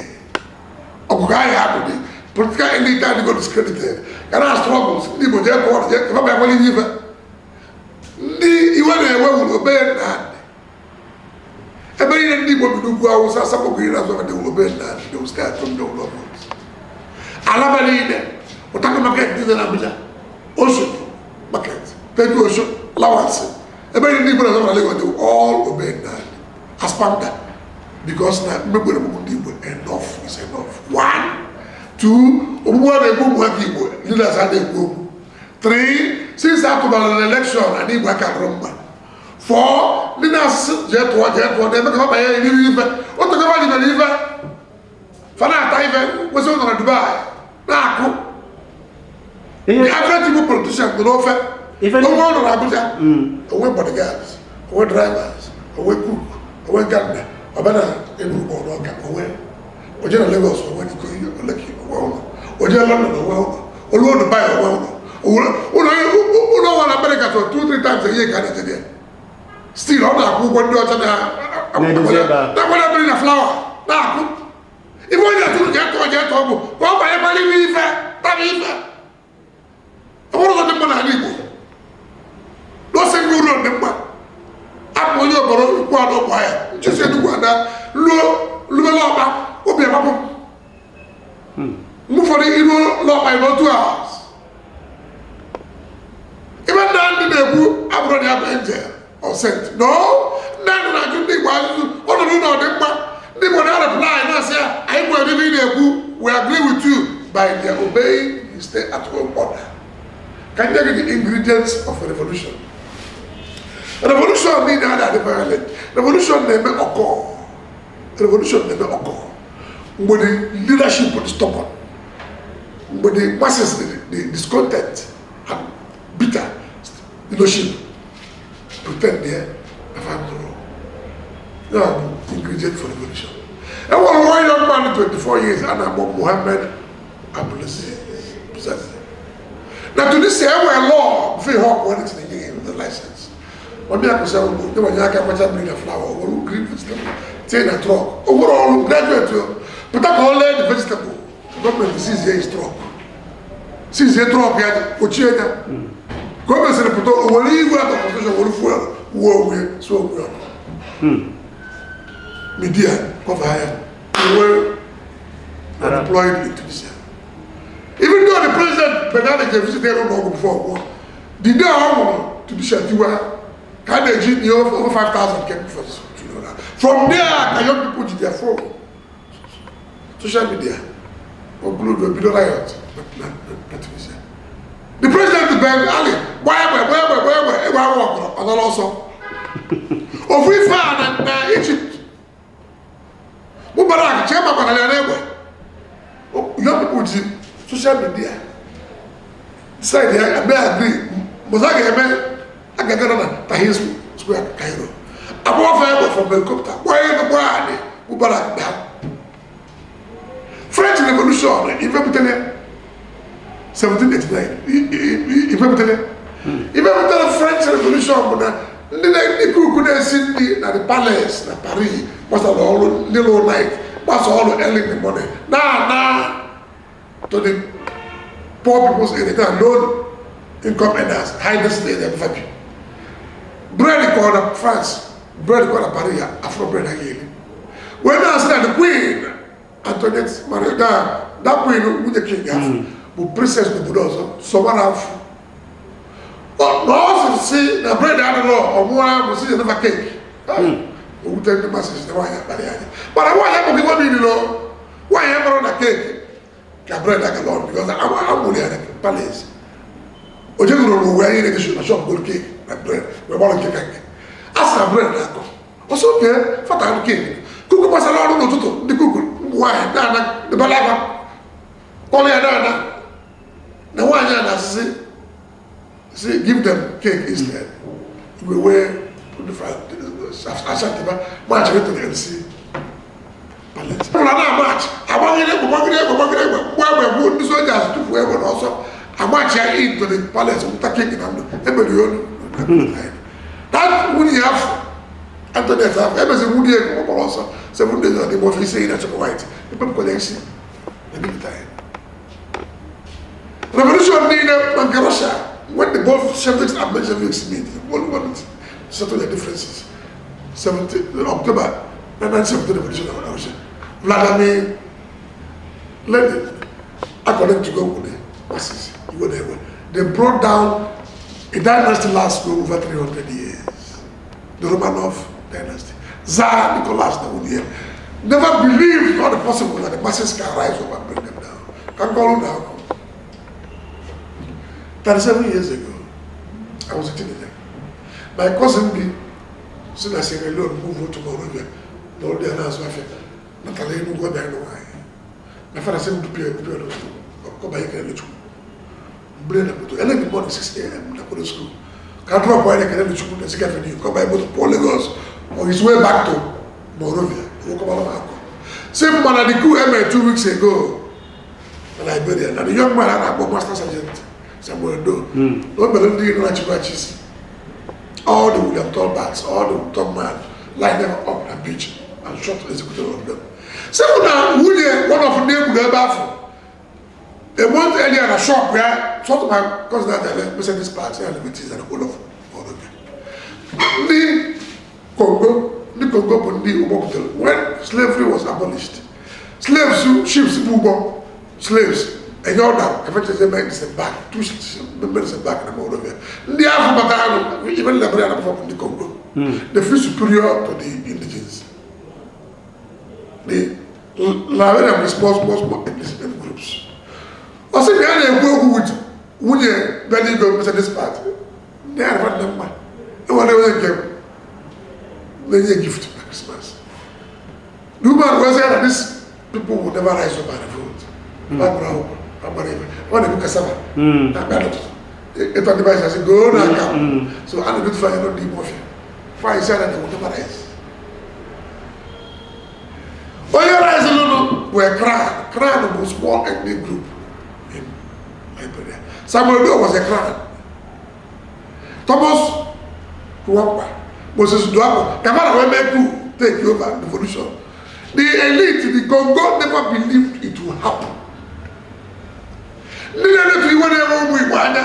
Ọgụgụ anyị abụdị political elite adịgo discredited ka na struggles. Ndị Igbo jee kụọ jee kaba bịa kwalite ife ndị iwe na-ewe wuru obe Nnamdị. Ebe niile ndị Igbo bi n'ugwu Awụsa asapụghị iri azụ, they will obey Nnamdị. They will stay at home, they will not vote. Alaba niile, Utako Market dị na Abuja, Oshodi Market, Teju Osho, Lawanson, ebe niile ndị Igbo na-azụ na Lagos, they will all obey Nnamdị ASPAMDA, because na mmegbu na-emegbu ndị Igbo, enough is enough. One, two, ogbugbu a na-egbu ụmụaka Igbo, leaders a na-ekwu okwu. Three, since atụbara na election na Igbo aka rụrụ mma. Four, ndị na-asị jee tụọ, jee tụọ, na-eme ka ha banye n'ihu ife otu gọva jibere ife fa na-ata ife kwesị ụlọ na Dubai na-akụ. Ihe the average Igbo politician nọ n'ofe onwe ọ nọ na Abuja, onwe bodyguards, onwe drivers, onwe cook, onwe gardener. Ọbịa na Enugu ma ọ n'Ọka, onwe oje na Lagos, onwe Ikoyi, Lekki, onwe ụlọ oje London, onwe ụlọ oluo Dubai, onwe ụlọ ụlọ ụlọ nwa na America. So two three times a year ka a na-eje ya. Still ọ na-akwụ ụgwọ ndị ọcha Na-edozi ebe a. Na-akwado mmiri na flower na-akụ ife onye atụrụ jee tụọ, jee tụọ bụ ka ọ banyekwala ime ife taba ife. Ọ bụrụ ụzọ dị mma n'ala Igbo, no single road dị mma. Abụ onye obodo ukwu anọ bụ ya nchesi Enugwu ada luo lubele ọkpa obi agbapụ m. Mgbe ụfọdụ iruo n'ọkpa in 2 hours. Ibe nna ndị na-ekwu abụrụ na ya bụ angel or saint, no. Nna ndị na-ajụ ndị Igbo ajụjụ ọnọdụ na ọdịmma ndị Igbo na-reply na-asị ya anyị nwere ebe ị na-ekwu, we agree with you, by their obeying his stay at home order. Ka nye gị the ingredients of a revolution. Revolution niile a na-adị violent. Revolution na-eme ọkọ, revolution na-eme ọkọ mgbe the leadership dị stubborn, mgbe the masses dị discontent and bitter, leadership pretend there na fa nụrụ ya bụ ingredient for revolution. E nwere one young man, 24 years, a na-akpọ Mohamed Abdelaziz Bouazizi na Tunisia. E nwere law mfe ihe ọkụ ọ na-enye ya the license. Ọbịa kwụsị ugbo nye nwanye aka kwacha mmiri na flower, o were green vegetable tinye na truck. O nwere ọrụ graduate o pụta ka ọ lee the vegetable. Gọọmenti seize his truck, seize truck ya, kpochie ya. Ka o mesịrị pụta, o were igwe atọ transportation, were fuel wuo onwe ya, so onwe ọkụ. Media cover ya. They were deployed in Tunisia. Even though the president Ben Ali visit there ụlọ ọgwụ before ọgwụ, the day ọ nwụrụ, Tunisia tiwa ka a na-eji nye over 5,000 came for. From there ka young people jidere. their phone, social media, conclude bido riot na Tunisia. The president Ben Ali gbaa egbe, gbaa egbe, gbaa egbe, egbe ahụ ọkụrụ, ọ nọrọ ọsọ. Ofu ife a na Egypt, Mubarak chee makwara ya n'egbe. Young people ji social media decide ya eme agree mbọsị a ga-eme agaga na Tahrir Square, Cairo, abụọ fa egbe from helicopter, gbaa elu, gbaa anị, Mubarak daa. French Revolution, ife butere 1789, ife butere French Revolution bụ na ndị cook na-esi nri na the palace na Paris gbasara ọrụ, ndị lụ night gbasa ọrụ early in the morning na na to the poor people's area, na low income earners, high density area mfabi bread kọ na France, bread kọ na Paris, afro bread ha ga-eri wee na-asị na the Queen Antoinette Marie na that queen, nwunye king afọ bụ princess n'obodo ọzọ sọgbara afọ na ọ sị si na bread adịrọ, ọmụwa bụ si jenefa cake owute ndị masị na nwaanyị akparị anya, mana nwaanyị abụghị nwa mmiri lọ, nwaanyị mụrụ na cake ka bread agala ọnụ, because amụrụ ya na palace, o jegoro n'uwe anyị na-egosi na shop goro cake na bread wee gbalụ nke ka nke a sị na bread na-akọ ọsọ oke fata anụ cake. Cook gbasara ọrụ n'ụtụtụ, ndị cook ụmụ nwaanyị na-ana debala aka kpọrọ ya na-ana na nwaanyị a na-asị si give them cake instead. Iwe wee ashantiba march to the MC palace ụlọ na march, agbagide egbe, gbagide egbe, gbagide egbe, mgbe egbe bụ ndị soldiers tufuo egbe n'ọsọ, amarch ya into the palace, nwụta king na ndụ, ebere ya olu. That nwunye ya afọ Antoinette afọ emezi nwunye ego gbara ọsọ 7 days na n'ime ọfịs isi na chọrọ white ekpepụkwara isi na military revolution niile. Ma nke Russia, when the Bolsheviks and Mensheviks meet, one wanted to settle their differences, 17 October 1917 revolution of Russia, Vladimir Lenin, according to Google, masses iwe na ewe, they brought down a dynasty last go over 300 years, the Romanov dynasty. Tsar Nicholas na nwunye never believed not possible that the masses can rise up and bring them down. Can call now. 37 years ago, I was a teenager. My cousin bi si na Sierra Leone move to Monrovia na ọdị ya na-azụ afịa natala Enugu ọbịa ịnụ nwaanyị. My father sị m dupie dupie n'ụtụtụ kọba ihe kelele Chukwu mbule na moto early in the morning, 6 a.m. na Kodo school ka drop anyị kelele Chukwu na Zik Avenue, kọba ya moto pụọ Lagos on his way back to Monrovia. Owó kọba lọ́wọ́ akọ sị m mana the coup emere 2 weeks ago na Liberia na the young man a na-akpọ Master Sergeant Samuel Doe na o mere ndị iro na-achịkwa achị isi, all the William Tolberts, all the Tubman, line them up na beach and shot, executed all of them. Sị m na nwunye one of ndị egburu ebe afọ a month earlier na shop ya sort of my cousin that ele Mercedes parts ya Liberties and all of Monrovia. Ndị Congo, ndị Congo bụ ndị ụgbọ butere when slavery was abolished. Slaves, ships bụ ụgbọ slaves enye ọda efechazi eme disembark, two ships eme disembark na Monrovia. Ndị ahụ batara nụ even Liberia na bụ ndị Congo. They feel superior to the indigenes. The Liberia with small, small, small ethnic groups. Ọ sị na ya na-ekwu okwu with nwunye bịa Mercedes part ndị ya na mma enwere onye nke na-enye gift na Christmas. The woman was saying that these people will never rise up and revolt. Agbara akwụkwọ agbara ife ọ na-ebu cassava na-abịa n'ụtụtụ ịtọ ndị báyìí sị goo na aka so a na-edotu anya n'ime ọfịa fine sị na they will never rise. Onye rise lụnụ bụ a Krahn. Krahn bụ small ethnic group in Liberia. Samuel Doe was a Krahn. Thomas Quiwonkpa, Moses Dwabo, Kamara wee mee coup, take over revolution. The elite, the Congo, never believed it would happen. Ndị na-enetu iwe na-enwe ụmụ Igbo anya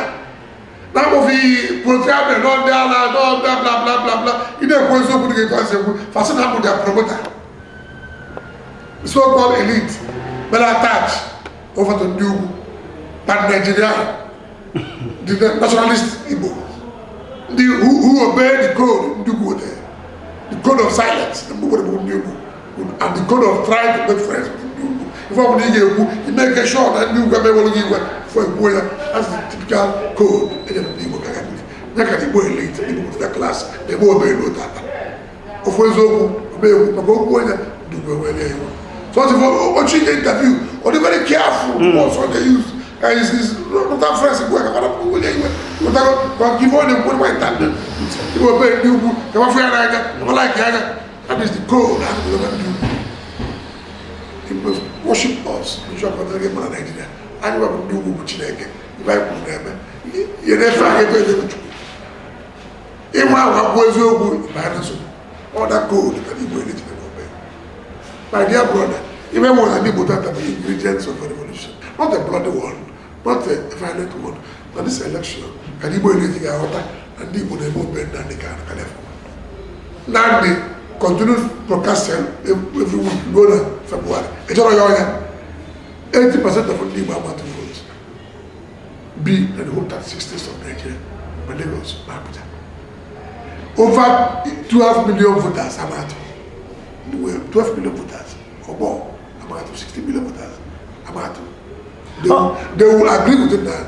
na-akpọfe iyi protiame nọ ndị ala nọ bla bla bla bla bla, ị na-ekwu eziokwu dị ga etu ekwu fasị na abụ their promoter. The so called elite mere attach over to ndị ugwu, pan Nigeria, the nationalist Igbo, ndị who obey the code ndị ugwu wetara, the code of silence. Mgbe bụ ndị ugwu And the code of trying to make friends with ndị ugwu, ife ọbụla ị ga-ekwu, ime sure na ndị ugwu emewere gị iwe fọ ekwuo ya. That's the typical code enyere ndị Igbo ka ha biri ya, ka Igbo elite, Igbo political class na-eme obere n'otu ata ofu eziokwu omegwu maka okwu onye ndị ugwu enwere ya iwe. So ọ sị ochi nye interview, ọ dị very careful words ọ ga-use ka his northern friends gwa ka fara onye iwe ụtago ka ọ ife ọ na-ekwu nwa nta Igbo obere ndị ugwu ka mafụ ya n'anya, ka ma like anya. That is the code ha na ndị ugwu. He must worship us. Bishop ọdịrị mma na Nigeria anyị gwabụ ndị ugwu bụ Chineke. Ife anyị kwuru na-eme ihe na-efe anyị ebe ebe Chukwu ịnwe ahụ akwụkwọ eziokwu ịbanye na nsogbu. All that code ka Igbo elite na-eme. My dear brother, even when ndị Igbo tata bụ ingredients of a revolution, not a bloody one, not a violent one. Na this election ka ndị Igbo elite ga-aghọta na ndị Igbo na-eme obe Nnamdi Kanu ka Nnamdi continue broadcasting every week ruo na February. Ị chọrọ ya ọnya 80% of ndị Igbo amatu vote bi na the whole 36 states of Nigeria, ma Lagos ma Abuja. Over 12 million voters amatu, 12 million voters or more amatu, 60 million voters amatu. They will agree with it now.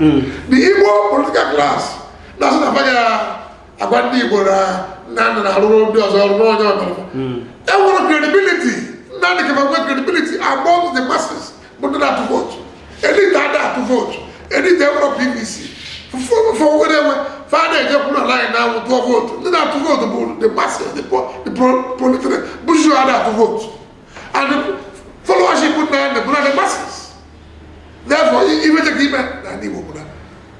The Igbo political class na-asị na fanya agwa ndị Igbo na Nnamdị na-arụrụ ndị ọzọ ọrụ n'onye ọbụla enwere credibility. Nnamdị ka nwee credibility among the masses bụ ndị na-atụ vote. Elite ada atụ vote, elite enwere PVC fọwere enwe fa na-ejekwu na line na-anwụ tụọ vote. Ndị na-atụ vote bụ the masses, the proletaria bourgeois ada atụ vote, and the followership Nnamdị bụ na the masses. Therefore, ife jẹ́ ka ime na ndị Igbo bụ na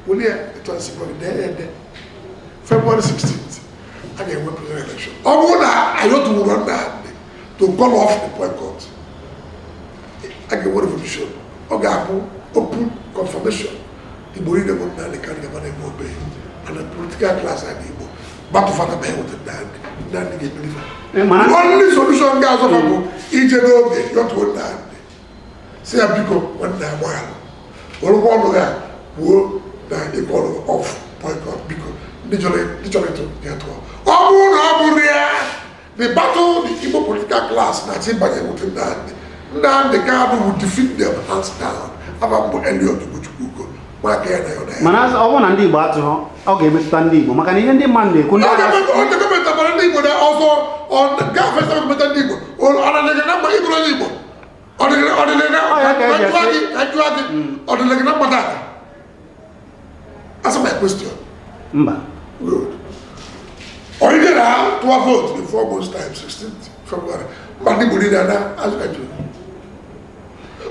wòle ya etu a si gwa gị dee ede, February 16th a ga-enwe president election. Ọ bụrụ na anyị otuwuru Nnamdị to call off the boycott, a ga-enwe revolution. Ọ ga-abụ open confirmation. Igbo niile bụ Nnamdị Kanu gaba na-eme obe, and the political class and Igbo batụfana mee weta Nnamdị, Nnamdị ga-emerifa. Mana The only solution ga-azọfa bụ ije n'oge yọtuo Nnamdị, si ya biko nwanne, agbaghalụ, werekwa ọnụ ya kwuo na ịcall off boycott, biko ndị chọrọ ịtụ ya tụọ. Ọ bụrụ na ọ bụrụ ya, the battle the Igbo political class na-achị banye with Nnamdị, Nnamdị Kanu will defeat them hands down. Aba mbụ Elliot Ugochukwu Ugo nwaka ya na ya na ya. Mana ọ bụrụ na ndị Igbo atụghọ, ọ ga-emetụta ndị Igbo maka na ihe ndị mmadụ na-ekwu ndị Ọ agha ga-emeta gọọmenti amara ndị Igbo na ọzọ gafee gọọmenti ndị Igbo ọ na-adịghị na mma ịbụrụ onye Igbo. Ọ dịghị na Ọ ya ka eji ka asị. gị ka jụọ gị, ọ dịghị gị na mma tata? Answer my question. Mba. Good. Onye na tụọ vote in 4 months time, 16th February, mba ndị Igbo niile ana azụ ka jụrụ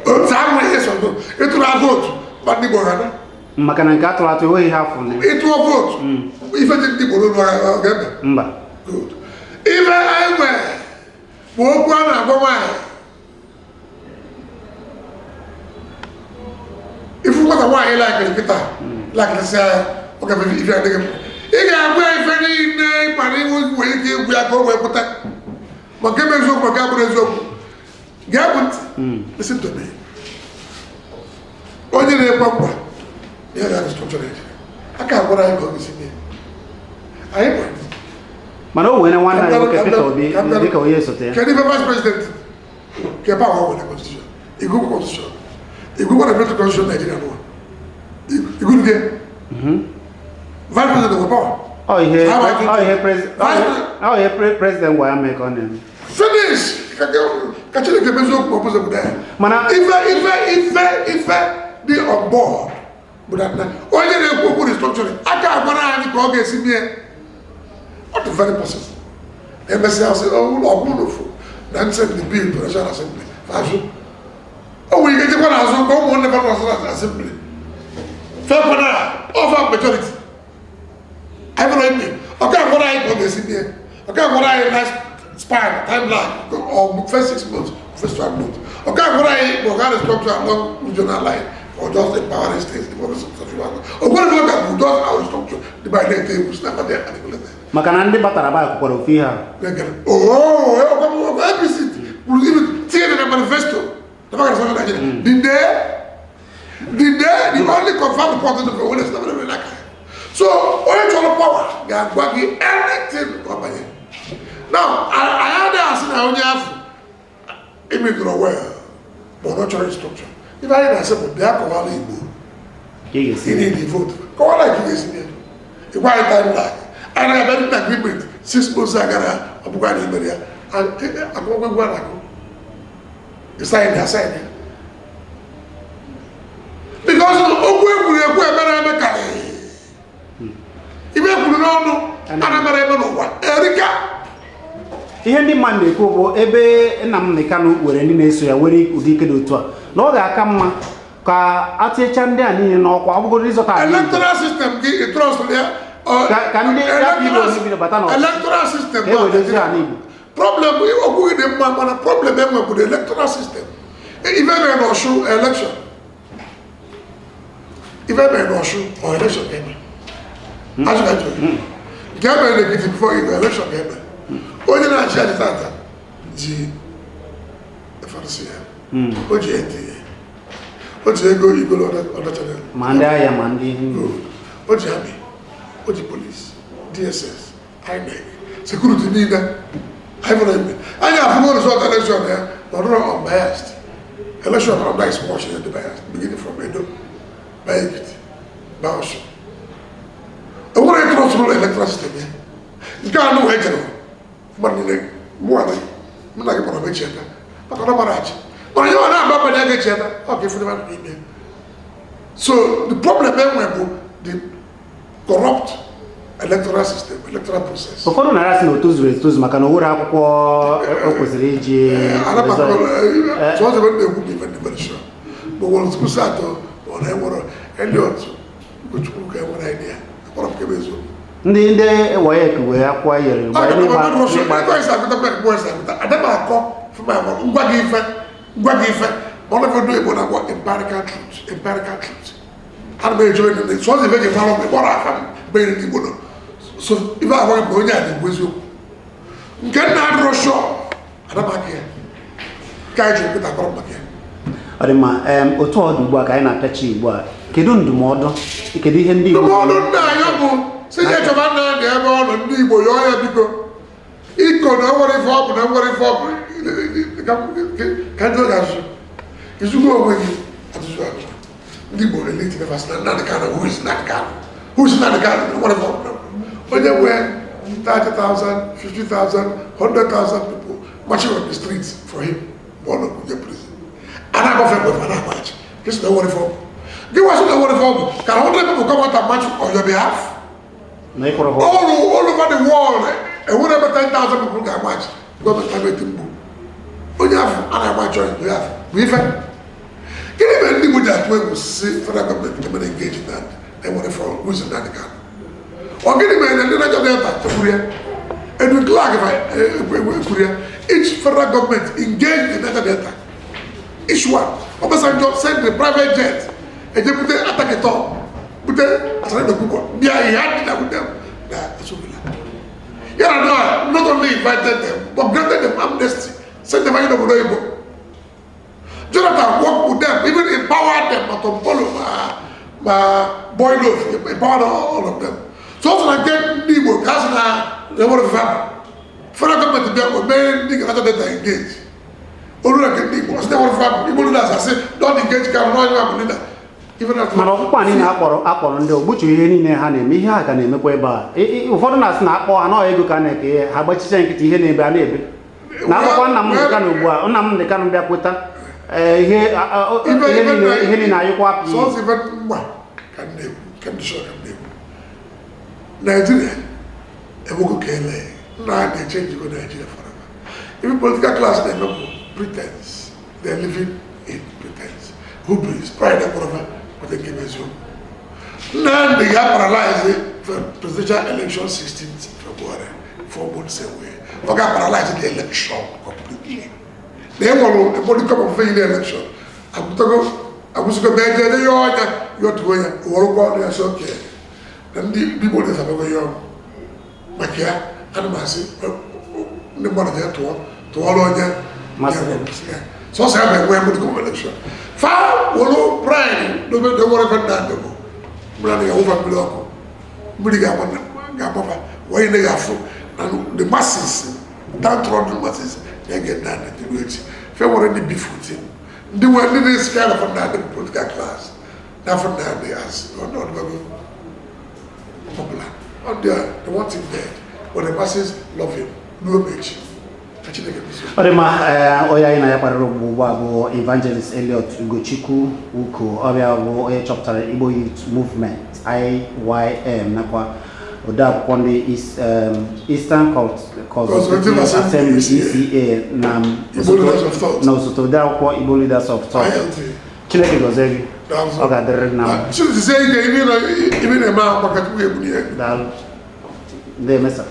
otu ahụ ihe so ịtụrụ vote, mba ndị Igbo ha na Maka na nke atụrụ atụ enweghị ihe afọ na ịtụọ vote, ife dị ndị Igbo n'olu ọ ga-eme? Mba. Good. Ife anyị nwere bụ okwu a na-agwa nwaanyị. Ifu nwata nwaanyị laikiri kịta laikirịsịa ya, ọ ga ife adịghị mma. Ị ga-agwa ya ife niile mana iwu nwere ike igwu ya ka o wee pụta ma nke bụ eziokwu ma nke abụrụ eziokwu. Gee bụ ntị, listen to me. Onye na-ekwe nkwa na ya ga-restructure Nigeria, aka agwara anyị ka ọ ga-esi mee anyị ma. Mana o nwere nwanne anyị nwoke Peter Obi dịka onye osote ya. Kedu ife vice president nke power nwere constitution? Igụgụ constitution, igụgụ na military constitution Nigeria nụwa igụgụ vice president nwere power. Ọ ihe How ọ ihe ọ ihe president gwa ya mee ka ọ na-eme. Finish ka Chineke mezie okwu ma ọ bụzi obodo ya. Mana Ife ife ife ife dị on board bụ na onye na-ekwu okwu restructuring aka agwara anyị ka ọ ga-esi mee. Ọ dị very possible emesịa sị ọ bụrụ n'ofu na nsị the bill to National Assembly azụ, o nwere ike jekwa n'azụ ka ụmụnne fa National Assembly fekwana ọfa majority anyị bụrụ ime. Ọ ka agwara anyị ka ọ ga-esi mee, ọ ka agwara anyị last span timeline or first 6 months, first 12 months. Ọ ka agwara anyị ma ọ ga restructure along regional line or just empowering states, the province of ọ gwara gị ka bụ just our restructure the by the tables never there articulated. Maka na ndị batara ba kwukwara ofu ihe a. Oh, APC kwuru even tinye na manifesto na maka restructure Nigeria. The day the only confirmed report in the witness na mere n'aka. So onye chọrọ power ga-agwa gị anything ka ọ banye. Now, anyị adịghị asị na onye afọ Imidoro well, but not chọrọ instruction. Ife anyị na-asị bụ, bịa kọwara Igbo. Ka ị ga-esi Ị need vote, kọwara ka ị ga-esi nye. Ịgwa anyị timeline anyị na-abịa ndị agreement 6 months agara. Ọ bụkwa na imere ya akwụkwọ egwu a na-akụ, ịsign ya, sign ya, because okwu ekwuru ekwu emere eme karịrị ibe ekwuru n'ọnụ ana mere eme n'ụwa erika. Ihe ndị mmadụ na-ekwu bụ, ebe Nnamdi Kanu were ndị na-eso ya were ụdị ike dị otu a, na ọ ga-aka mma ka atịcha ndị a niile n'ọkwa, ọ bụgoro ịzọta ala Igbo. Electoral system gị, ị trust ya? Ka ndị hapụ Igbo niile bata n'ọchịchị. Electoral system Ka e were dozie ala Igbo. Problem okwu gị dị mma, mana problem enwe bụ the electoral system. Ife mere n'Ọshụ election, ife mere n'Ọshụ ọ election ka eme ajụ ka jụrụ gị. Nke e mere n'Ekiti before ife election ka eme. Onye na-achị achị tata ji FRCN, o ji NTA, o ji ego igolo ọdachara. Ma ndị agha, ma ndị O ji army, o ji police, DSS, INEC, security niile. Anyị fụrụ eme anyị afụgo result election ya na ọdụrụ unbiased election ọ is watching the biased, beginning from Edo by Ekiti by Ọshụn. Enwere trustful electoral system ya nke anụ wee jere mmadụ niile. Mụnwa na mụ na gị kpọrọ m echi aka maka na ọ gbara achị, mana ihe ọ na-agba abalị a ga-echi aka ọ ka efu mmadụ n'ime ya. So the problem enwe bụ the corrupt electoral system, electoral process. Ụfọdụ nara asị na o tozuru etozu maka na o nwere akwụkwọ o kwesịrị iji result. Sọsọ ebe na-ekwu bụ ife ndị very sure ma nwere nkwụsị atọ ma ọ na-enwere Elliot Ugochukwu ka enwere idea akpọrọ m kebe eziokwu. Ndị WAEC wee akwụkwọ yere mgbe n'ịgba Ada m akọ ngwa gị ife, ngwa gị ife, ma ọ na-efe ndị Igbo na-akpọ empirical truth. Empirical truth ana m eje onye sọsọ ife ji mara m kpọrọ afa m ebe ndị Igbo nọ. So ife agwaghị m na onye a na-ekwu eziokwu nke nna adịrọ sure, ada m aka ya nke anyị jiri nkịta kpọrọ m maka ya. Ọ dị mma. Otu ọ dị ugbu a ka anyị na-apịachi ugbu a, kedu ndụmọdụ, kedu ihe ndị Igbo Ndụmọdụ nna ya bụ si ya chọba nna dị ebe ọ nọ. Ndị Igbo, yọọ ya biko iko na enwere ife ọ bụ na enwere ife ọ bụ ka ndị oge azụ izugo onwe gị ajụjụ ajụjụ. Ndị Igbo elite never sị na Nnamdi Kanu, who is Nnamdi Kanu? Who is Nnamdi Kanu? Enwere ife ọ bụ na onye nwee 30,000, 50,000, 100,000 people marching on the streets for him ma ọ nọ Kuje prison, a na-agbafe mgbe a na-agbachi kesi na enwere ife ọ bụ gị wasị na enwere ife ọ bụ. Can 100 people come out and march on your behalf? Na ịkwụrụ ha All over the world, enwere ebe 10,000 people ga-amarch gọọmenti abeti mgbu onye afọ a na-agba onye afọ bụ ife. Gịnị mere ndị Igbo ji atụ egwu si federal gọọmenti emere engage na enwere for who's Nnamdi Kanu? Ọ gịnị mere na ndị Niger Delta ekwuru ya, Edwin Clark ekwuru ya, each federal government engage the Niger Delta, each one? Obasanjo send the private jet ejebute Atakịtọ, bute Asari Dokubo bịa ihe adịna with them na Asobila ya na not only invited them but granted them amnesty, send them anyị n'obodo oyibo. Jonathan worked with them, even empowered them, ma Tompolo, ma Boyloaf, empowered all of them. So ọ sị na nke ndị Igbo ka a sị na enwere ofufe ahụ federal gọọmenti bịa o mee ndị Niger Delta engage olu na nke ndị Igbo, ọ sị na enwere ofufe ahụ Igbo leaders asị don't engage ka n'onye bụ leader even at Mana ọkpụkpọ a niile akpọrọ ndị ogbuchu ihe niile ha na-eme, ihe ha ka na-emekwa ebe a. Ụfọdụ na-asị na akpọ ha nọọ ego ka a na-eke ihe ha gbachicha nkịtị, ihe na-ebe a na-ebe na akwụkwọ Nnamdị Kanụ ugbu a, Nnamdị Kanụ bịa kweta ihe ihe niile ayịkwa apụ. Sọsọ ife mma ka m na-ekwu, ka ndị sure ka m na-ekwu, Naijiria enwego ka ele nna a na-eche njikọ Naijiria forever. Even political class na-eme bụ pretense. They are living in pretense, hubris, pride ekwurọfa kweta nke bụ eziokwu. Nnamdi ga-paralyze presidential election 16th February, 4 months away. Ọ ga-paralyze the election completely na e nwere modicum of failure election agwụtago agwụsịgo ma eje ya ọnya yọtuo ya werekwa ọnụ ya sị oke na ndị Igbo na-ezabago ya ọnụ maka ya. Ana m asị ndị mmadụ jee tụọ tụọrọ onye masịrị ya. Sọsọ ya bụ enwe modicum of election fa were pride n'obe na nwere ife Nnamdị bụ mmiri ga-awụfa mmiri ọkụ, mmiri ga-agbafa wee na ga-afụ na the masses, downtrodden masses. Na-ege Nnamdị ntị ruo echi. Fe nwere ndị beef with him, ndị nwe ndị na-esi ka afọ Nnamdị bụ political class n'afọ Nnamdị as ọdụbago popular on there. They want him dead, but the masses love him ruo echi. Ka Chineke gozie. Ọ dị mma. Ee, onye anyị na ya kparịrị ugbu a bụ Evangelist Elliot Ugochukwu Uko. Ọ bụ onye chọpụtara Igbo Youth Movement, IYM, nakwa odeakwụkwọ ndị Eastern Consultative Assembly, ECA, na Igbo Leaders of Thought. Na osote odeakwụkwọ Igbo Leaders of Thought. ILT. Chineke gọzie gị. Ọ ga-adịrịrị na mma. Chizie ike ibe na-eme ahụ maka Chukwu ebuli elu. Daalụ, ndị emesa.